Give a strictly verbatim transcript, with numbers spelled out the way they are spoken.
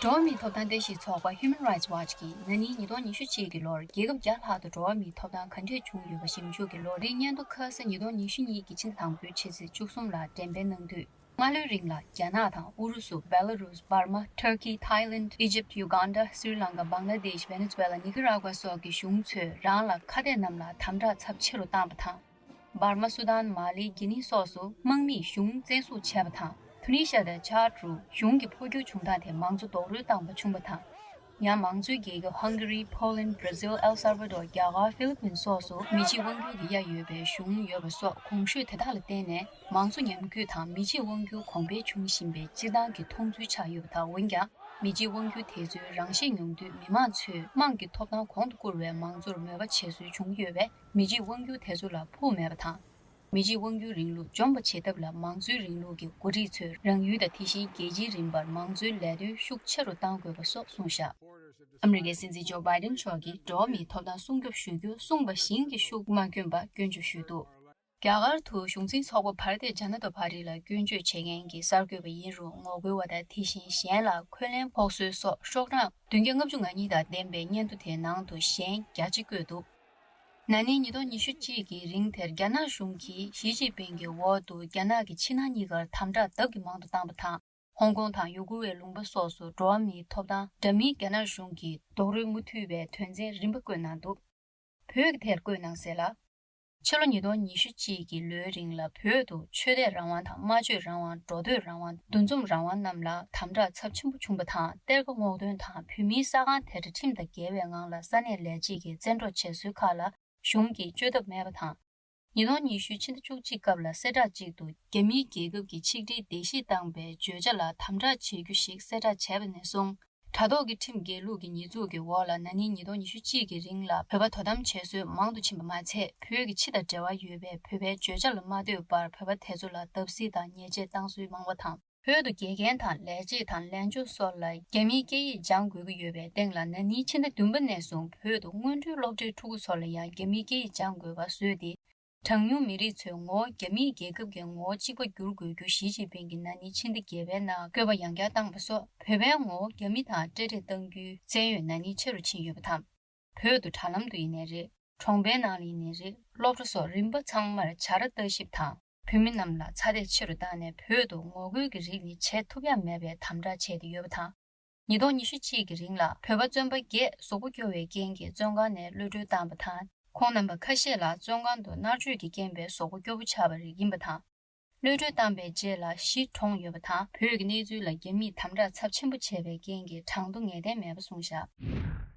འགྲོ་བ་མིའི་ཐོབ་ཐང་ལྟ་ཞིབ་ཚོགས་པ་Human Rights Watch གིས་ན་ནིང་ཉིས་སྟོང་ཉི་ཤུ་གཅིག་གི་ལོར་རྒྱལ་ཁབ་བརྒྱ་ལྷག་ཏུ་འགྲོ་བ་མིའི་ཐོབ་ཐང་ག་འདྲས་བྱུང་ཡོད་པ་ཞིབ་འཇུག་གིས་ལོ་རེའི་སྙན་ཐོ་ཁ་ས་ཉིས་སྟོང་ཉི་ཤུ་གཉིས་ཀྱི་ཕྱི་ཟླ་དང་པོའི་ཕྱི་ཚེས་བཅུ་གསུམ་ལ་འགྲེམས་སྤེལ་གནང་དུས། སྔ་ལོའི་རིང་ལ་རྒྱ་ནག་དང་ཨུ་རུ་སུ། བེ་ལ་རུས། འབར་མ། ཊར་ཀི། ཐའི་ལེན། ཨི་ཇིབ། ཡུ་གན་ཌ། སི་རི་ལང་ཀ། བང་ལ་དེཤ། ཝེ་ནེ་ཛུ་ཝེ་ལ། ནི་ཀ་ར་གུ་ཝ་སོགས་ཀྱི་གཞུང་ཚོས་རང་ལ་ཁ་གཏད་རྣམས་ལ་དམ་དྲག་ཚབས་ཆེ་རུ་བཏང་བ་དང་། འབར་མ། སུ་དཱན། མ་ལི། གྷི་ནི་སོགས་སུ་དམག་མིས་གཞུང་བཙན་བཟུང་བྱས་པ་དང་། ཐུ་ནི་ཤ་དང་ཆཱཌ་རུ་གཞུང་གི་འཕོ་འགྱུར་བྱུང་སྟངས་དེ་མང་གཙོ་རྡོག་རོལ་བཏང་བ་བྱུང་བ་དང་། ཡང་མང་གཙོའི་རྒྱལ་ཁབ་ཧང་ག་རི། ཕོ་ལན། བྷར་ཛིལ། ཨེལ་སལ་བྷ་དོར། རྒྱ་གར། ཧྥི་ལི་པིན་སོགས་སུ་མི་གཅིག་དབང་སྒྱུར་གྱི་གཡའ་ཡོད་པའི་གཞུང་ཡོད་པ་སོགས་གོང་ཞུས་དེ་དག་ལ་བརྟེན་ནས་མང་གཙོ་ཉམས་རྒུད་དང་མི་གཅིག་དབང་སྒྱུར་གོང་འཕེལ་འབྱུང་བཞིན་པའི་སྤྱིར་བཏང་གི་མཐོང་ཚུལ་ཆགས་ཡོད་པ་དང་། འོན་ཀྱང་མི་གཅིག་དབང་སྒྱུར་དེ་ཚོའི་རང་ཤེད་ཉུང་དུས་མི་མང་ཚོས་དམངས་ཀྱི་ཐོབ་ཐང་གོང་དུ་བཀུར་བའི་མང་གཙོར་མོས་པ་བྱེད་སྲོལ་བྱུང་ཡོད་པས། མི་གཅིག་དབང་སྒྱུར་དེ་ཚོ་ལ་ཕུགས་མེད་པ་དང་། མི་གཅིག་དབང་སྒྱུར་རིང་ལུགས་འཇོམས་པ་བྱེད་ཐབས་ལ་མང་གཙོའི་རིང་ལུགས་ཀྱི་འགོ་ཁྲིད་ཚོས་རང་ཡུལ་དང་དེ་བཞིན་རྒྱལ་སྤྱིའི་རིམ་པར་མང་གཙོའི་ལས་དོན་ཤུགས་ཆེ་རུ་གཏང་དགོས་པ་སོགས་གསུངས་བཞག། ཨ་མི་རི་ཀའི་སྲིད་འཛིན་ཇོ་བྷའི་ཏིན་མཆོག་གིས་འགྲོ་བ་མིའི་ཐོབ་ཐང་སྲུང་སྐྱོབ་ཞུ་རྒྱུ་གསུངས་པ་བཞིན་གྱི་ཤུགས་མ་བསྐྱོན་པར་སྐྱོན་བརྗོད་ཞུས་འདུག། རྒྱ་གར་དུ་གཞུང་འཛིན་ཚོགས་པ་བྷ་ར་ཏི་ཇ་ན་ཏ་པར་ཏི་ལ་སྐྱོན་བརྗོད་བྱེད་མཁན་གྱི་གསར་འགོད་པ་ཡིན་རུང་ངོ་རྒོལ་བ་དང་དེ་བཞིན་གཞན་ལ་འཁོན་ལན་ཕོག་སྲོལ་སོགས་ཤོག་གྲངས་བདུན་བརྒྱ་ལྔ་བཅུ་ང་གཉིས་དང་ལྡན་པའི་སྙན་ཐོ་དེའི་ནང་དུ་གཞན་བརྒྱ་གཅིག་བཀོད་འདུག། ན་ནིང་ཉིས་སྟོང་ཉི་ཤུ་གཅིག་གི་རིང་དེར་རྒྱ་ནག་གཞུང་གིས་ཞི་ཅིན་ཕིང་གི་འོག་ཏུ་རྒྱ་ནག་གི་ཕྱི་ནང་གཉིས་ཀར་དམ་དྲག་ལྡབ་ཀྱིས་མང་དུ་བཏང་བ་དང་། ཧོང་ཀོང་དང་ཡུ་གུར་བའི་ལུང་པ་སོགས་སུ་འགྲོ་བ་མིའི་ཐོབ་ཐང་འདྲ་མིན་རྒྱ་ནག་གཞུང་གིས་རྡོག་རོལ་མུ་མཐུད་པའི་དོན་ཚན་རིམ་པ་བཀོད་གནང་འདུག། བོད་ཀྱི་དེར་བཀོད་གནང་གསལ་ལ། ཕྱི་ལོ་ཉིས་སྟོང་ཉི་ཤུ་གཅིག་གི་ལོའི་རིང་ལ་བོད་དུ་ཆོས་དད་རང་དབང་དང་། སྨྲ་བརྗོད་རང་དབང་། འགྲོ་སྡོད་རང་དབང་། འདུ་འཛོམས་རང་དབང་རྣམས་ལ་དམ་དྲག་ཚབས་ཆེན་པོ་བྱུང་བ་དང་། གཏེར་ཁ་སྔོག་འདོན་དང་བོད་མིའི་ས་ཁང་དེ་འདྲ་ཁྲིམས་དང་འགལ་བའི་ངང་ལ་ས་གནས་ལས་བྱེད་ཀྱིས་བཙན་འཕྲོག་བྱས་ཚུལ་ཁག་ལ་གཞུང་གིས་བཅོས་ཐབས་མེད་པ་དང་། ཉིས་སྟོང་ཉི་ཤུ་ཕྱི་ཟླ་བཅུ་གཅིག་སྐབས་ལ་གསལ་བསྒྲགས་གཅིག་ཏུ། རྒྱ་མིའི་རྒྱལ་ཁབ་ཀྱི་ཆིག་སྒྲིལ་བརྡལ་བཤིག་བཏང་བའི་བརྗོད་བྱ་ལ་དམ་དྲག་བྱེད་རྒྱུ་ཞིག་གསལ་བསྒྲགས་བྱས་པ་ནས་བཟུང་། དྲ་ཐོག་གི་ཁྲིམས་འགལ་ལུགས་ཀྱི་ཉེས་འཛུགས་ཀྱི་འོག་ལ་ན་ནིང་ཉིས་སྟོང་ཉི་ཤུ་གཅིག་གི་རིང་ལ་བོད་པ་དོ་དམ་བྱེད་སྲོལ་མང་དུ་ཕྱིན་པ་མ་ཚད། བོད་ཀྱི་ཕྱི་དང་འབྲེལ་བ་ཡོད་པའི་བོད་པའི་བརྗོད་བྱ་ལ་མ་ལྟོས་པར་བོད་པ་དེ་ཚོ་ལ་བརྡབ་གསིག་དང་ཉེས་ཆད་བཏང་སྲོལ་མང་བ་དང་། བོད་དུ་དགེ་རྒན་དང་ལས་བྱེད་དང་ལས་བྱེད་ཚོ་ལ་རྒྱ་མིའི་སྐད་ཡིག་སྦྱང་དགོས་ཀྱི་ཡོད་པའི་སྟེང་ལ། ན་ནིང་ཕྱི་ཟླ་བདུན་པ་ནས་བཟུང་བོད་དུ་སྔོན་འགྲོའི་སློབ་གྲྭའི་ཕྲུ་གུ་ཚོ་ལ་ཡང་རྒྱ་མིའི་སྐད་ཡིག་སྦྱང་དགོས་པ་བཟོས་ཏེ། གྲངས་ཉུང་མི་རིགས་ཚོའི་ངོ་བོ་རྒྱ་མིའི་རྒྱལ་ཁབ་ཀྱི་ངོ་བོ་གཅིག་པ་བསྒྱུར་དགོས་རྒྱུ་ཞི་ཅིན་ཕིང་གིས་ན་ནིང་ཕྱི་ཟླ་བརྒྱད་པའི་ནང་བཀོད་པ་ཡང་བསྐྱར་བཏང་བ་སོགས། བོད་པའི་ངོ་བོ་རྒྱ་མི་དང་འབྲེལ་འདྲིས་གཏང་རྒྱུའི་བཙན་གཡོལ་ན་ནིང་ཆེ་རུ་ཕྱིན་ཡོད་པ་དང་། བོད་དུ་དྲ་ལམ་དུ་ཡིན་ནའི་རེད། གྲོང་པའི་ནང་ལ་ཡིན་ནའི་རེད། སློབ་གྲྭ་སོགས་རིམ་པ་ཚང་མར་བྱ་ར་ལྟ་ཞིབ་དང་། བོད་མི་རྣམས་ལ་ཚ་འདེད་ཆེ་རུ་བཏང་ནས། བོད་དུ་ངོ་རྒོལ་གྱི་རིགས་ནི་བྱེད་ཐུབ་ཡ་མེད་པའི་དམ་དྲག་བྱས་ཏེ་ཡོད་པ་དང་། ཉིས་སྟོང་ཉི་ཤུ་གཅིག་གི་རིང་ལ་བོད་པ་བཙོན་པ་བརྒྱད་གཟུགས་པོ་སྐྱོ་བའི་རྐྱེན་གྱིས་བཙོན་ཁང་ནས་གློད་གྲོལ་བཏང་བ་དང་། ཁོང་རྣམ་པ་ཁ་ཤས་ལ་བཙོན་ཁང་དུ་མནར་གཅོད་ཀྱི་རྐྱེན་པས་གཟུགས་པོ་སྐྱོ་པོ་ཆགས་པ་རིགས་ཡིན་པ་དང་། གློད་གྲོལ་བཏང་པའི་རྗེས་ལ་གཞིས་གྲོངས་ཡོད་པ་དང་། བོད་ཀྱི་གནས་ཚུལ་ལ་རྒྱ་མིས་དམ་དྲག་ཚབས་ཆེན་པོ་བྱས་པའི་རྐྱེན་གྱིས་གྲངས་ཐོ་ངེས་གཏན་མེད་པ་གསུངས་བཞག།